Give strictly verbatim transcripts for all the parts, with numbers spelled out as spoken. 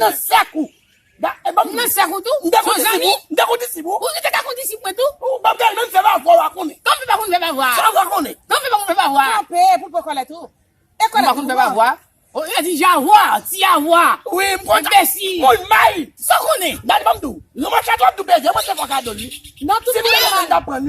Nan sèk ou. Da, e ban m nan sèk ou tou? M te konn disip ou. M te konn disip ou. Ou te ka konn disip mwen tou? Ou ban m gade menm fè pa vwa w a konnen. Kòm fè pa konn fè pa vwa? Sa w a konnen. Kòm fè pa konn fè pa vwa? Kanpe, pou l pran kòlèt ou. E kòlèt ou. M pa konn fè pa vwa. O, yo di javwa, ti javwa. Wi, m konn. Enbesil. Moun may. Sa w konnen? Gade ban m di w. Yon machè twòp dou peze, mwen se fò kado li. Nan tout moun mal,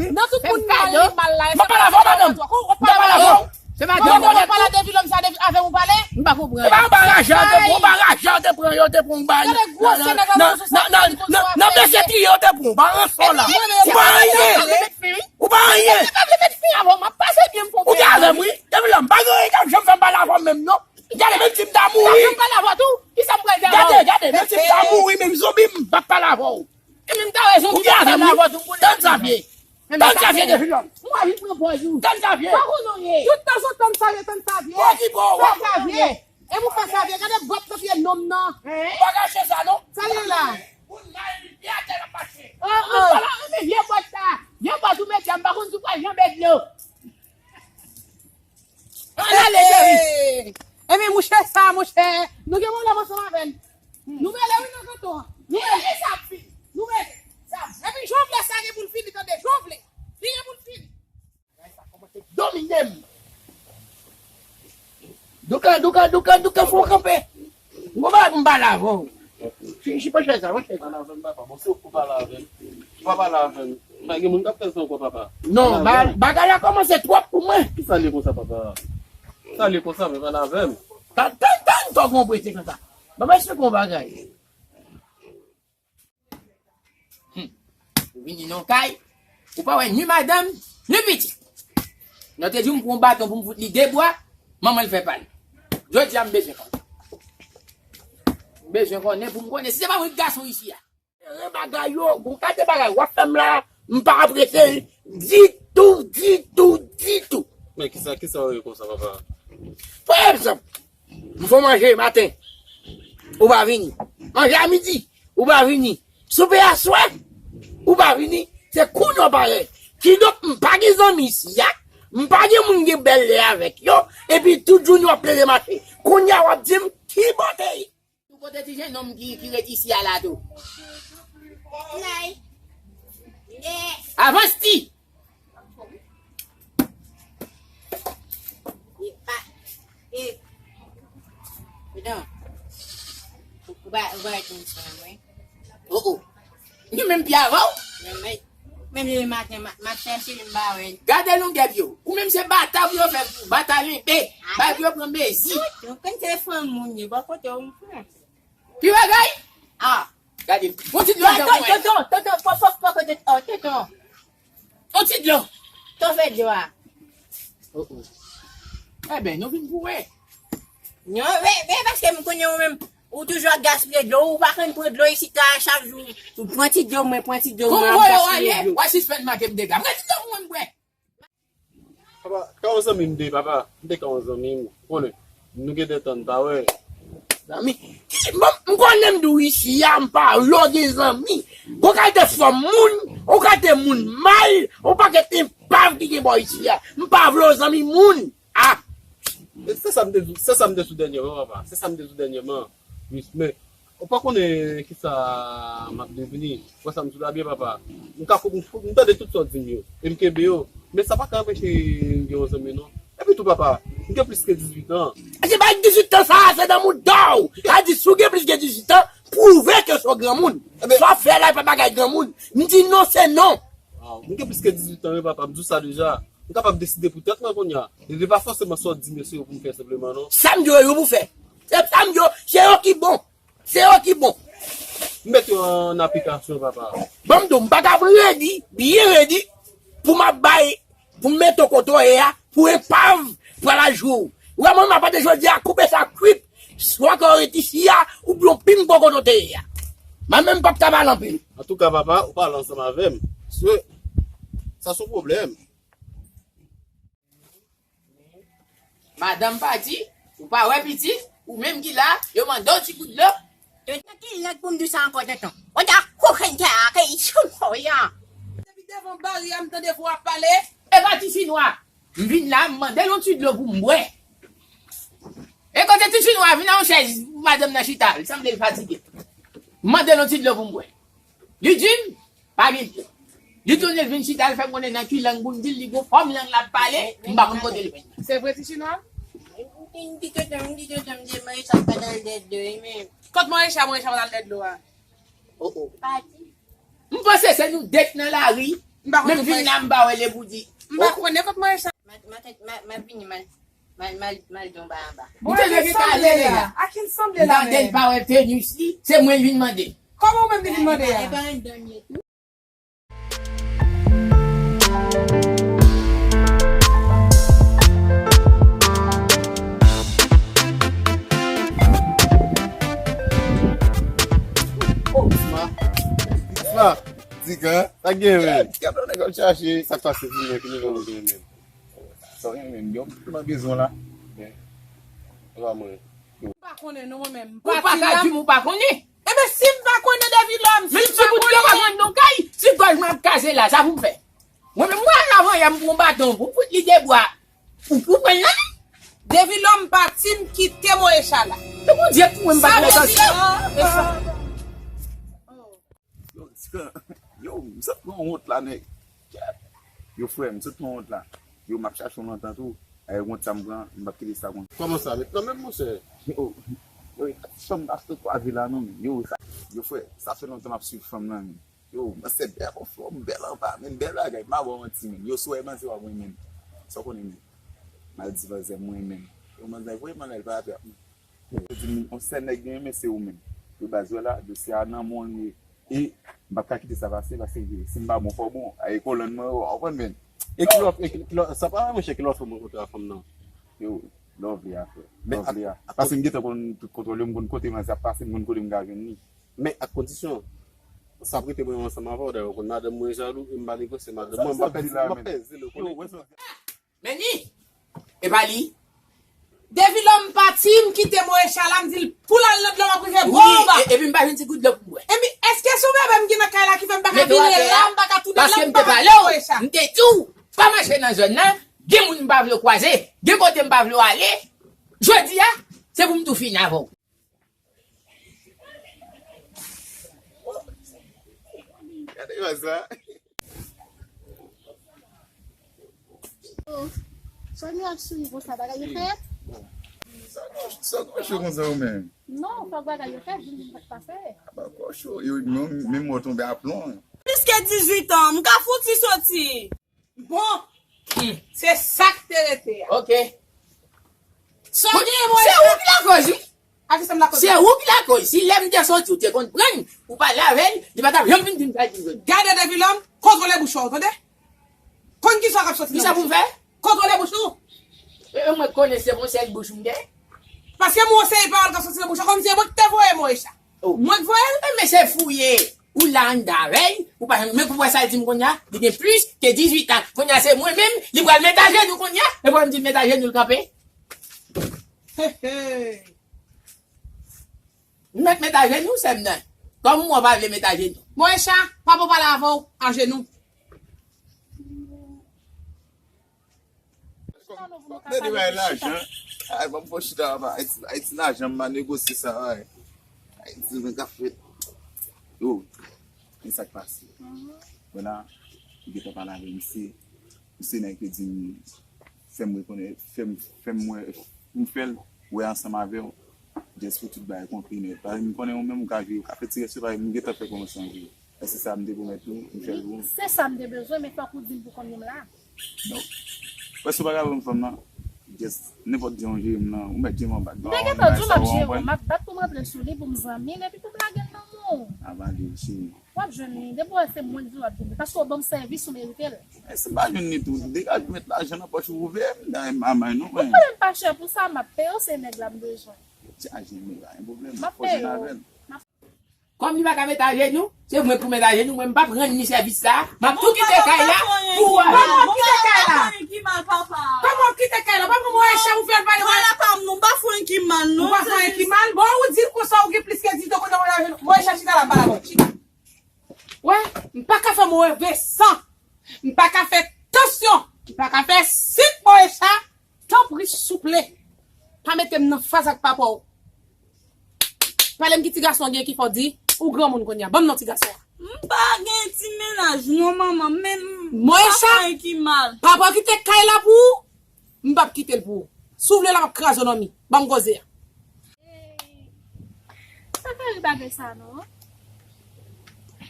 nan tout moun mal, mal la, m ap pale avè w, madanm. M ap pale avè w. Se madanm ou pale de vilòm sa, de avè m ou pale? M pa konprann. E pa anba raje yo te pran, anba raje yo te pran, yo te pran, anba nan, nan, nan, nan, nan, nan mesye tiye yo te pran, anba ranson la. Ou pa anyen. Ou pa anyen. Ou te avè m, wi. Depi lè m pa gen anyen k ap janm fè m pale avè w menm non. Gade, menm si m ta mouri. Gade, gade, menm si m ta mouri, menm zonbi, m p ap pale avè w. Ou gen avè m, wi. Tann Savye. Tann Savye depi lòm. Tann Savye. Tout tan se tann Savye, tann Savye. Tann Savye. E pou fè Savye, gade bòt nan pye nonm nan. Pa kache sa, non. Sa l ye la? Oh, oh. Vye bòt sa. Vye bòt ou mete, m pa konn si w pral janbe dlo. Ann ale, cheri. Ebyen, mouche sa, mouche. Nou gen pwoblèm ansanm avè l. Nou mele wi nan kanton an. Nou mele sa ap fini. Nou mele. Sa ap fini. Epi Jovenel sa gen pou l fini, tande, Jovenel. Li gen pou l fini. Domine m. Doukan, doukan, doukan, doukan, fò w kanpe. M gon bagay pou m pale avè w. Chi-, chi, pran chèz la, pran chèz la. Pale avè m, papa. Bon, si w pale avè m, ou pa pale avè m. Pa gen moun k ap fè sa ankò, papa. Non, ba-, bagay la kòmanse twòp pou mwen. Kisa l ye konsa, papa? Sa l ye konsa, men pale avè m. Tann, tann, tann, tann, tann, tann, tann, tann. Papa, se yon bagay. Hmm. Ou vini nan kay, ou pa wè ni madanm, ni pitit. Nan te di m pran yon baton pou m fout li de bwa, manman l fè pa l. Jodi a m bezwen konnen. M bezwen konnen pou m konnen si se pa mwen ki gason isi a. Sere bagay yo, gon kalite bagay w ap fè m la, m pa ap rete ditou, ditou, ditou. Men kisa, kisa w ye konsa, papa? Pa egzanp, m fè w manje maten, ou pa vini. Manje a midi, ou pa vini. Soupe aswè, ou pa vini. Se kounye a w parèt. Kidonk, m pa gen zanmi isi a. M pa gen moun gen bèl lè avèk yo. Epi tout jounen w ap plede mache. Kounye a w ap di m ki bòte. Ou kote ti jennonm ki, ki ret isi a la tou? Avans ti! E pa, e, non. Ou, ou pa, ou pa ret konn sa, mwen. Oh, oh. Li menm pi avè w. Men, men, menm demen maten, m ap, m ap chèche li, m pa wè l. Gade longè pye w. Ou menm se bata pou yo fè, bata lenbe. Bay pou yo pran mezi. Ou konn se fanm moun ye, bò kote w m pran. Ki bagay? Ah, gade. Bon ti dlo andan mwen. Tonton, tonton, tonton, fò, fò, fò, tonton, oh, tonton. Yon ti dlo. Ton fè dlo a. Oh, oh. Eben, nou vin pou wè. Non, men, men paske m konnen ou menm, ou toujou ap gaspiye dlo, ou pa konn pran dlo isit la chak jou. Ou pran ti dlo, mwen pran ti dlo, mwen ap gaspiye dlo. Pou m voye w ale, w a sispann make m dega. Pran ti dlo pou mwen m bwè. Papa, ka yon zanmi m te, papa. M te ka yon zanmi m. Ou konnen, nou gen de tan n pa wè. Zanmi? Ki, m, m konnen m di w isi a, m pa vle w gen zanmi. Gon kalite fòm moun, gon kalite moun mal, gon pakèt enpav ki gen bò isi a. M pa vle w zanmi moun. Ah! E se sa m te di w, se sa m te di w dènyèman, papa. Se sa m te di w dènyèman. Wi, men, ou pa konnen kisa m ap devni. Ou wè sa m di w la byen, papa. M ka, m, m tande tout sa w di m yo. E m kenbe yo. Men sa pa ka anpeche m gen yon zanmi, non. Epi tou, papa, m gen plis ke dizuit an. E se pa dizuit an sa, se nan mouda w. Sa di, si w gen plis ke dizuit an, pwouve ke se yon granmoun. Sa w ap fè la, e pa bagay granmoun. M di non, se non. Waw, m gen plis ke dizuit an, wi, papa. M di w sa deja. M kapab deside pou tèt mwen kounye a. E se pa fòseman sa w di m yo, se yo pou m fè senpleman, non. Sa m di yo, yo pou fè. Se sa m di yo, se yo ki bon. Se yo ki bon. M met yo an aplikasyon, papa. Ban m di w, m pa t ap redi, byen redi, pou m ap bay, pou m mete w kote w ye a, pou enpav pral al jwe w. Ou wè mwen, m ap pale jodi a, koupe sa kwit, swa ke w ret isi a, oubyen w pin bò kote w te ye a. Mwen menm m p ap ka pale anpil. Antouka, papa, ou pale ansanm avè m. Se, sa se yon pwoblèm. Madanm pati, ou pa wè pitit, ou menm ki la, yo mande w ti gout dlo. Tonton, ki lèd pou m di sa ankò, tonton? Ou ta kokenn tè a, ke ichon kò ya. Depi devan bari a, m tande vwa ap pale. E pa ti chinwa. M vin la, m mande l yon ti dlo pou m bwè. E kote ti chinwa, vin nan yon chèz. Madanm nan chita, li sanble l fatige. M mande l yon ti dlo pou m bwè. Li di m, pa gen dlo. Li tounen vin chita, l fè m konnen nan ki lang pou m di l, li gon fòm lang l ap pale, m pa konn kote l vin. Se vre, ti chinwa? M di tout tan, m di tout tan, m di Moesha pa t al dèyè dlo, wi, men. Kot Moesha, Moesha pa t al dèyè dlo a? Oh, oh. Pati. M panse se nou de k nan lari, m pa konnen, men m vin la, m pa wè Lepoudi. M pa konnen kot Moesha. M a, m a, m a, m a vini, m a, m a, m a, m a di yon bagay anba. Ou te dwe gen kale la. Akin sanble la, men. M tande l pa wè tenis li, se mwen vin mande. Kòman ou menm te vin mande a? E pa yon dòm ye tou. Oh, Isma. Isma, Digan, sa gen, men? Gade yon nèg ap chache, sa k pase, Digan, ki nivo nou gen menm? Sa w gen menm, yo, m nan bezwen la. Ou pa konnen non, mwen menm. Ou pa ka di m ou pa konnen. Ebyen, si m pa konnen Devilòm, si m pa konnen. Menm si bout yo pa konnen non kay, si gòj mwen ap kaze la, sa pou m fè? Mwen menm, mwen al avan yè, m pran baton, pou m fout li de bwa. Ou, ou pran l nan men? Devilòm pati, m kite Moesha la. Se Bondye pou mwen, m pa konnen sa. Sa vle di, e sa. Yo, Digan, yo, m sot pran wont la, nèg. Yo, frè, m sot pran wont la. Yo, m ap chache yon lontan tou. Avèk wont sa m pran, m p ap kite sa konsa. Kòman sa? Met nan menm, monchè. Yo, yo, fanm ap sot kwaze la, non, men. Yo, sa, yo, frè, sa fè lontan m ap swiv fanm nan, men. Yo, manzè bèl, gon fòm, bèl anba, men, bèl bagay, m pa ba w manti, men. Yo, si w wè manzè w ap renmen. Sa w konnen, men. M al di manzè m renmen. Yo, manzè vrèman lè l pa trap, men. Yo di m, yon sèl nèg li renmen, se ou menm. Yo, baz, wè la, dosye a nan men w li ye. E m p ap ka kite sa pase, paske si m pa bon, fò w bon. A, e kolòn mwen, w konprann, men. E kilè w, e kilè, kilè, sa pa, monchè, kilè w fè w rankontre a fanm nan? Yo, love li a, frè. Love li a. Paske m gentan konn tout kontwòl yo, m konn kote manzè ap pase, m konn kote m ka jwenn li. Men ak kondisyon. Sa prete mwen ansanm avè w, dayè, w konn madanm mwen jalou, e m pa negosye madanm mwen, m ap pèse, m ap pèse l, ou konnen. Men ni, e pa li. Devilòm pati, m kite Moesha la, m di l pou l al nan dlo, m ap rive bò anba. Wi, e, epi m pa jwenn ti gout dlo pou m bwè. Epi, èske se yon bebe m gen nan kay la ki fè m pa ka vire la, m pa ka tounen la, m pa ka tounen Moesha? M te di w, pa mache nan zòn nan, gen moun m pa vle w kwaze, gen kote m pa vle w ale. Jodi a, se pou m tou fini avè w. Gade konsa. Sonya ap souri konsa, bagay yo fèt? Sa w cho konsa ou menm? Non, fòk bagay yo fèt, vin vin pa k pase. Apa kò cho, yo menm, menm mò tonbe a plon. Plis ke dizuit an, m ka fouti soti. Bon, se sa k te rete a. Ok. Sa w genyen, mwen. Se ou ki lakòz, wi. A ki sa m lakòz? Se ou ki lakòz. Si lè m te soti, ou te konn pran l, ou pale avè l, li pa t ap janm vin di m sa l di m jodi. Gade Devilòm, kontwole bouch ou, tande? Konn ki sa k ap soti nan bouch ou. Ki sa pou m fè? Kontwole bouch ou. E, e mwen konnen se yon sèl bouch m gen. Paske m wè se pawòl k ap soti nan bouch ou, kòmsi se mwen ki te voye Moesha. Oh. Mwen k voye l? E, men se fouye. Ou la anndan avè l, ou pa janm, men pou wè sa l di m kounye a, li gen plis ke dizuit an. Kounye a se mwen menm, li pral met ajenou kounye a, e pou m di l met ajenou l kanpe. He, he. M mèt met ajenou, sè m nan. Kòm ou pa vle met ajenou. Moesha, papa w pale avè w, ajenou. Tande bay lajan. Ay, ban m fè chita anba. Ayiti, Ayiti lajan, m pa negosye sa, ay. Ayiti, men ka fèt. Yo, men sa k pase. Mwen la, m gentan pale avè misye. Misye nèg te di m, fè m rekonèt, fè m, fè m wè, m fè l wè ansanm avè w. Just pou tout bagay konpli nèt. Paske m konnen ou menm ou ka jwe, ou ka fè ti rès yo, paske m gentan fè konesans ou. Èske sa m te pwomèt ou, m fè l pou ou? Se sa m te bezwen, men fòk ou di m pou konbyen m la. Non. Prèske ou pa ka ban m fanm nan. Just, nenpòt jan w jere m nan, ou mèt jere m anba. M te gentan di w m ap jere w, m ap bat pou m rantre sou li, pou m zanmi l, epi pou m lage l nan men w. Apa de cheri. W ap jwenn li. Depi w wè se mwen k di w, w ap jwenn li. Paske w ban m sèvis, ou merite l. E si m pa jwenn li tou, degaje w met lajan nan pòch ou ouvè, m ta renmen mamay non, mwen. Ou konnen m pa chè pou sa, m ap peye w, se nèg la m bezwen. Ti ajan men la, gen pwoblèm. M ap peye w. Kòm li pa ka met ajenou, se mwen pou met ajenou, mwen m p ap rann li sèvis sa, m ap tou kite kay la pou w ale. Kòman w kite kay la? Kòman w kite kay la? Papa mwen, Aisha, ou fè l pale mwen. Papa m non, m pa fè anyen ki mal non. Ou pa fè anyen ki mal? Bon, ou di l konsa, ou gen plis ke dizuit an, kounye a w met ajenou. Mwen, Aisha, chita la, m pale avè w, chita. Wè, m pa ka fè move san. M pa ka fè tansyon. M pa ka fè sik, Moesha. Tanpri, souple. Pa mete m nan faz ak papa w. Pale m ki ti gason w gen ki fè w di, ou granmoun kounye a. Ban m non ti gason an. M pa gen ti mennaj non, manman, men m pa Moesha, fè anyen ki mal. Papa w kite kay la pou ou, m p ap kite l pou ou. Si w vle la, m ap kraze w nan mi. Ban m koze a. Sa ka ri bagay sa non.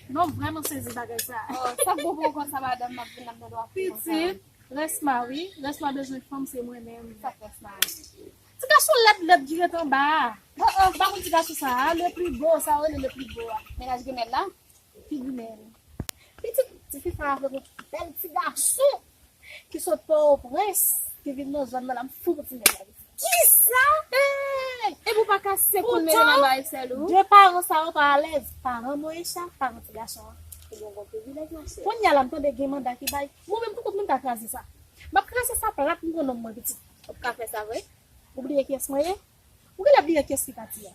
Non, m vrèman sezi bagay sa. Oh, sa bon pou ou konsa, madanm, m ap vin ap mande w ap fè konsa. Pitit, Resma, wi. Resma bezwen fanm, se mwen menm. Sa k Resma? Ti gason lèd lèd ki ret anba a. Oh, oh, ou pa konn ti gason sa a, le pli bo, sa yo rele le pli bo a. Mennaj grimèl la? Ki grimèl? Pitit, tifi sa a vrèman bèl ti gason ki sot Pòtoprens, ki vin nan zòn nan la, m fou pou ti nèg la. Kisa? Hey! Epi w pa ka se koul mele nan ba Excel ou? De paran sa yo pa alèz. Paran Moesha, paran ti gason an. Ou gen yon bon privilèj, machè. Kounye a la, m tande gen manda ki bay. Mwen menm, poukont mwen, m ka kraze sa. M ap kraze sa plat, m pran nonm mwen, pitit. Ou p ka fè sa vre? Ou bliye kiyès mwen ye? Ou genlè bliye kiyès ki Katy a.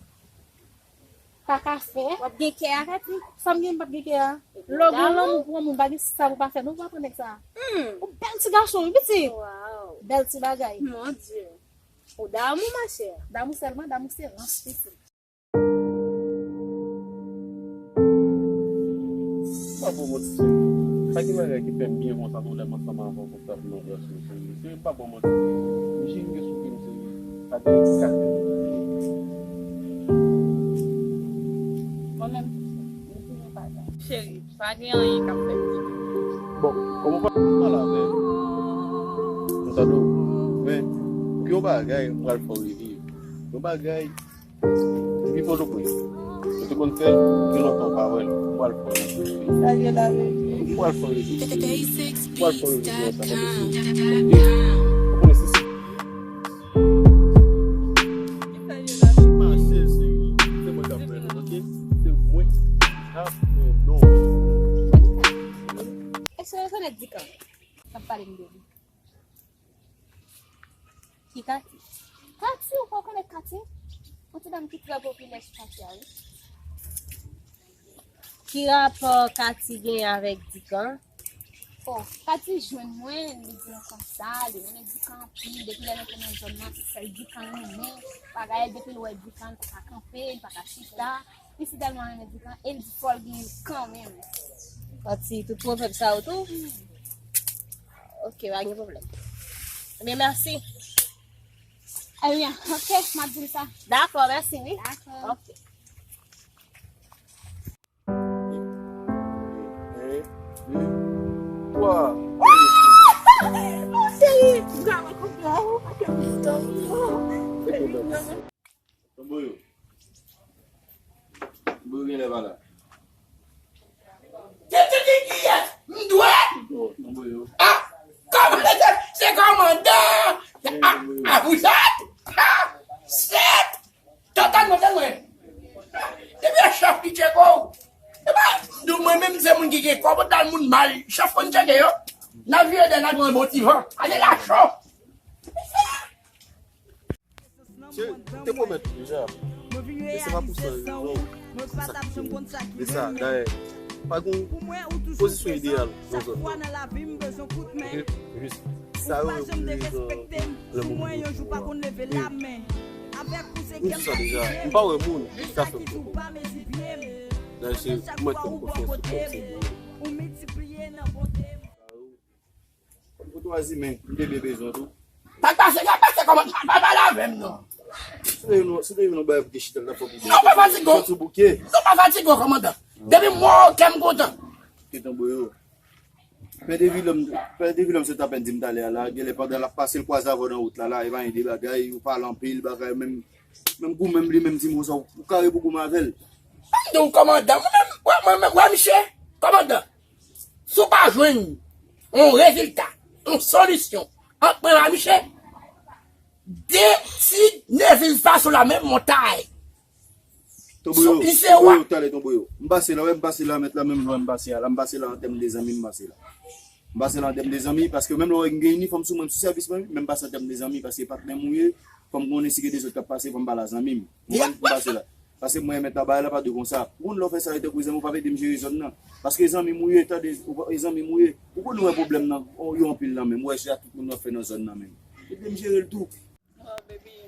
Pa ka fè. W ap gen kè a, Katy? Sa m gen, m p ap gen kè a. Lè w gen lanmou pou yon moun, pa gen sa ou pa fè, non, ou pa pran nèg sa. Hmm. Ou bèl ti gason, wi, pitit. Wow. Bèl ti bagay. Mon Dieu. Ou damou, machè. Damou sèlman, damou se rans, pitit. Pa bon manti, seri. Sa gen bagay ki fè m byen konsa tou lè m ansanm avè w konsa pou nou anbrase w, seri. Seri, pa bon manti, seri. M jire sou pye m, seri. Sa te kat. Mwen menm tou, m di yon bagay. Cheri, pa gen anyen k ap fèt ditou. Bon, kòman w pa pale avè m? M tande w. Men, gen yon bagay m pral fè w reviv. Yon bagay Depi Pòtoprens. Ou te konn fè l, gen lontan ou pa wè l. M pral fè w reviv. Sa gen la, baby? M pral fè w reviv, seri. M pral fè w reviv, seri. Ou konnen se sa. Mache, seri. Se mwen k ap mennen w, oke? Se mwen k ap mennen w. Èske w rekonèt Dikan? K ap pale m de li. Ki Katy? Katy, ou pa konèt Katy? Yon ti dam ki trè popilè sou katye a, wi. Ki rapò Katy genyen avèk Dikan? Oh, Katy jwenn mwen, li di m konsa, li renmen Dikan anpil, depi lè nou te nan zòn nan, se sèl Dikan l renmen, bagay, depi l wè Dikan, l pa ka kanpe, l pa ka chita, li si tèlman renmen Dikan, e l di fò l genyen l kanmenm. Katy, tout pwovèb sa yo tou? Hmm. Ok, pa gen pwoblèm. Ebyen, mèsi. Ebyen, ok, m ap di l sa. Dakò, mèsi, wi. Dakò. Ok. Twa. Cheri, m ta renkontre w. Cheri, m ta renkontre w. Tonboyo. Tonboyo genlè pa la. Tete ki kiyès? M dwe? Oh, Tonboyo. Ah! Kòmandan, se kòmandan! Ah, ah, vous êtes? Ah! Sèt! Tann, tann mwen, tann mwen. Ebyen, chèf li tcheke w. Epa, m di w mwen menm se moun ki gen kòb, ou ta moun mal, chèf konn tcheke yo. N a vire dèyè, n a gen yon bon ti van. Ale la cho. Cheri, m te pwomèt ou deja. E se pa pou san rezon. Se sa k rive. E sa, dayè, pa gen yon pozisyon ideyal nan zòn nan. Jis sa yo rele rezon lanmou pou yo. Ou di sa deja, m pa wè moun ki ka fè m konfyans. Dayè, se mwen k fè m konfyans, se kòm se byen. Pou twa zimen, m te byen bezwen tou. Sa k pase, sa k pase kòman? Pa pale avè m non. Si w te vin, si w te vin yon bagay pou te chita, l t ap fè pou byen. Non, pa fatige w. Soti bouke. Non, pa fatige w, kòmandan. Depi m wè w, kè m kontan. Te tanbwe yo. Pè de Vilòm, Pè de Vilòm se t apèn di m talè a la, genlè pandan l ap pase, l kwaze avè w nan wout la, la, e pa gen de bagay, ou pale anpil, bagay, menm, menm goumen m li menm di m konsa, ou kare pou goumen avè l. Ban m di w, kòmandan, mwen menm, wè, mwen menm, wè, misye, kòmandan. Si w pa jwenn yon rezilta, yon solisyon ant mwen ak misye, de ti Nevil Faso la menm montay. Tonboyo, tonboyo, talè tonboyo. M pase la, wè, m pase la, mèt la, menm jan m pase a la, m pase la an tèm de zanmi, m pase la. M pase la an tèm de zanmi, paske menm lè w wè m gen inifòm sou mwen, m sou sèvis mwen, men m pase an tèm de zanmi, paske patnè m ou ye, fò m konnen si gen de zòt k ap pase, fò m pale a zanmi m. Ou konprann? M pase la. Paske mwen, mèt la, bagay la pa dwe konsa. Ou konn lè w fè sa, yo te kou zanmi, ou pa p ede m jere zòn nan. Paske zanmi m ou ye, tande, ou pa, e zanmi m ou ye. Ou konn wè pwoblèm nan, yo anpil nan men m. Ou wè, se a tout moun w ap fè nan zòn nan menm. Ede m jere l tou. Oh, baby.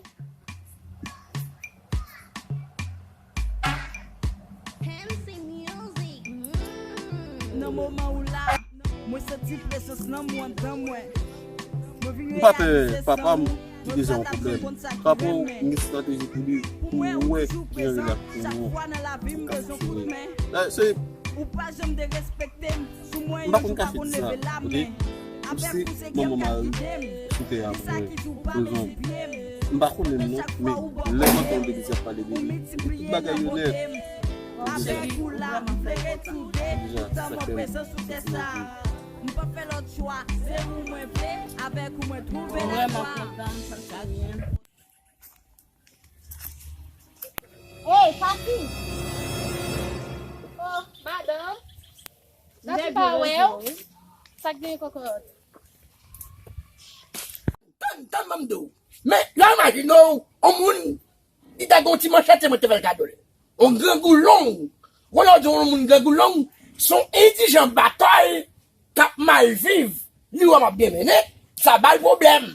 Nan moman ou la, mwen santi prezans lanmou anndan mwen. M pa pè papa m ki deja yon pwoblèm. Papa w, m gen estrateji pou li, pou w wè ki jan li la pou ou. Ou pa konn kache di sa, oke? M se manman mari sou tè a pou mwen. Rezon, m pa konnen l non, men lè m antann w depi se ap pale de li, tout bagay yo nèt. Avèk ou la, m vle retounen tan mwen prezan sou tè sa. M pa fè lòt chwa, se ou mwen vle, avèk ou mwen twouve lajwa. Hey, Fafi! Oh, madanm! Sa ki pa wè w? Sa k genyen, kòkòt? Tann, tann, ban m di w. Men, la, imajine w, yon moun, li ta gen yon ti manchèt, se mwen te fè l kado l. Yon grangou long. Wè lè w di yon moun grangou long, se yon endijan batòy k ap mal viv. Li wè m ap byen mennen, sa ba l pwoblèm.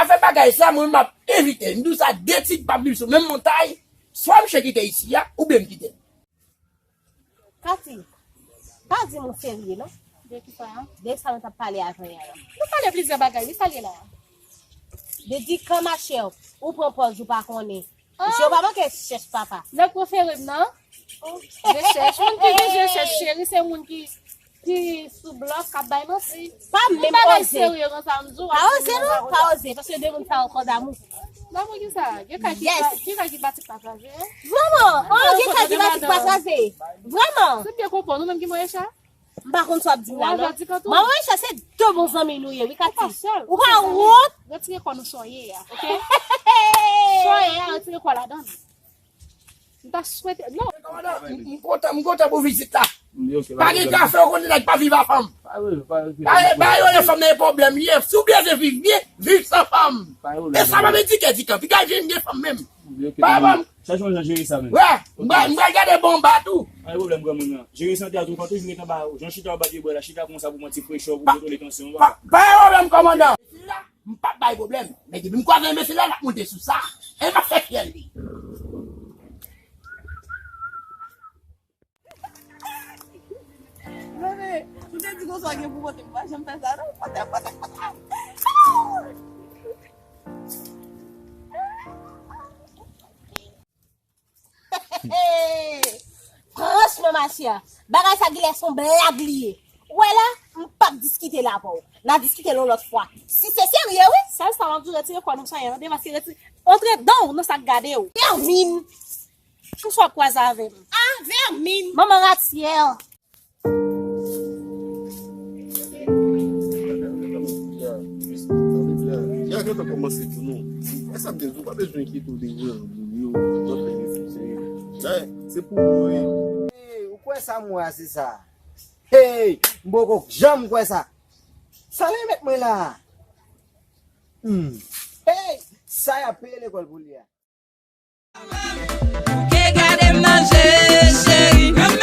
Afè bagay sa, mwen, m ap evite. M di w sa, de tig p ap viv sou menm montay, swa misye kite isi a, oubyen m kite l. Katy, pa di m ou serye, non? De ki sa a? De sa nou t ap pale avan yè a. Nou pale plizyè bagay, wi, sa l ye la. De di kan machè, ou pran pòz ou pa konnen. Mesye, ou pa manke chèch papa. Nèg prefere m nan. Je chèch. Moun ki bezwen chèch cheri, se moun ki, ki sou blòf, k ap bay manti. Pa menm oze. Serye konsa, m di w. Pa oze, non, pa oze. Paske de moun sa ankò damou. Damou ki sa? Gen kay ki, gen kay ki pati pa kraze, hein? Vrèman? Oh, gen kay ki pati pa kraze. Vrèman? Se byen konprann, ou menm ki mwen, Echa? M pa konn sa w ap di m la, non. Mwen, Echa, se de bon zanmi nou ye, wi, Katy. Ou pa wont? Retire kò nou sa w ye a, oke? Sa w ye a, retire kò ladan l. M ta swete, non. M, m kontan, m kontan pou vizit la. Pa gen kafe, ou konnen nèg pa viv a fanm. Pa, pa, pa yo, fanm nan e pwoblèm li ye. Si w byen viv byen, viv san fanm. E sa pa vle di ke di kan. Piga jèn gen fanm menm. Pa fanm. Chache yon jan jere sa menm. Wè, m pral, m pral gade bonba tou. Pa gen pwoblèm, granmoun nan. Jere sante a tou, fò toujou ret anba. Jan chita w bat pye bwè la, chita konsa pou manti frechè, pou kontwole tansyon an. Pa, pa gen pwoblèm, kòmandan. M p ap bay pwoblèm. Men depi m kwaze enbesil la, l ap monte sou sa. E m ap fè fyèl li. Mami, m te di konsa gen pou pote, m pa janm fè sa, non. Pote, pote, pote. Franchman, machè, bagay sa genlè se yon blag li ye. Ou wè la, m p ap diskite la avè w. N a diskite l yon lòt fwa. Si se serye, wi. Sèl sa w ap di, retire kò nou sa, tande, paske retire, antre dan w nan sa k gade w. Vèmin. Konsa w ap kwaze avè m. Ah, vèmin. Manman ratyè. Ya, gentan kòmanse pou nou. E sa m te di w, pa bezwen enkyete w de jan moun yo, nan fè refize. Se pou ou, wi. Hey, ou kwè sa m wè a, se sa? Hey, m poko janm kwè sa. Sa l met mwen la? Hmm. Hey, sa y ap peye lekòl pou li a? Ou ke gade m nan je, cheri, menm